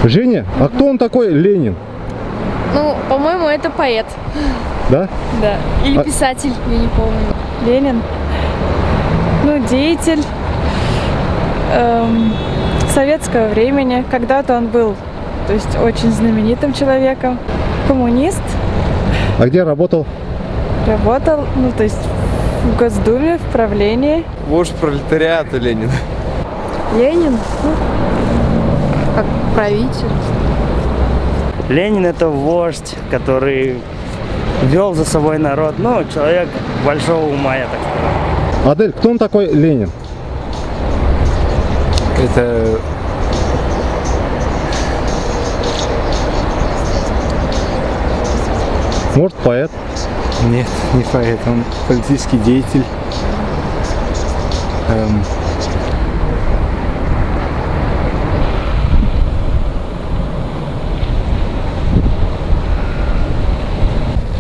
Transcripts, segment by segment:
Женя, а кто он такой Ленин? Ну, по-моему, это поэт. Да? Да. Или А- писатель, я не помню. Ленин, ну, деятель советского времени. Когда-то он был, то есть, очень знаменитым человеком. Коммунист, А где работал? работал, ну, то есть, в Госдуме, в правлении. Вождь пролетариата Ленин. Ленин? Ну, как правитель. Ленин это вождь, который вел за собой народ. Ну, человек большого ума, я так скажу. Адель, кто он такой Ленин? Это Может, поэт? Нет, не поэт, он политический деятель.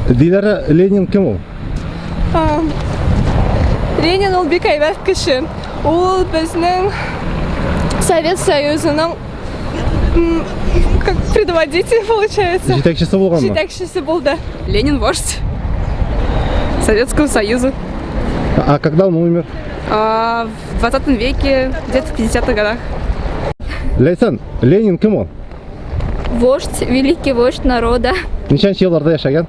Диләрә, Ленин кем ул? Ленин ул бик әйбәт кеше. Ул безнең Совет Союзының как предводитель получается. Җитәкчесе булганмы? Җитәкчесе булды. Ленин вождь Советского Союза. А когда он умер? В 20 веке, где-то в 50-х годах. Ләйсән, Ленин кем ул? Вождь, великий вождь народа. Ничәнче елларда яшәгән?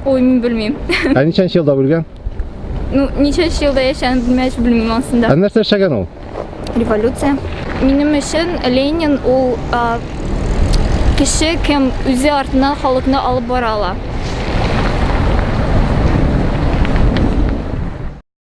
Ой, мин белмим. Ә ничәнче елда үлгән? Ну, ничәнче елда яшәгән белмәс, белмим анысын да. Ә нәрсә эшләгән ул? Революция. Минем өчен Ленин ул кеше, кем үзе артыннан халыкны алып бара ала.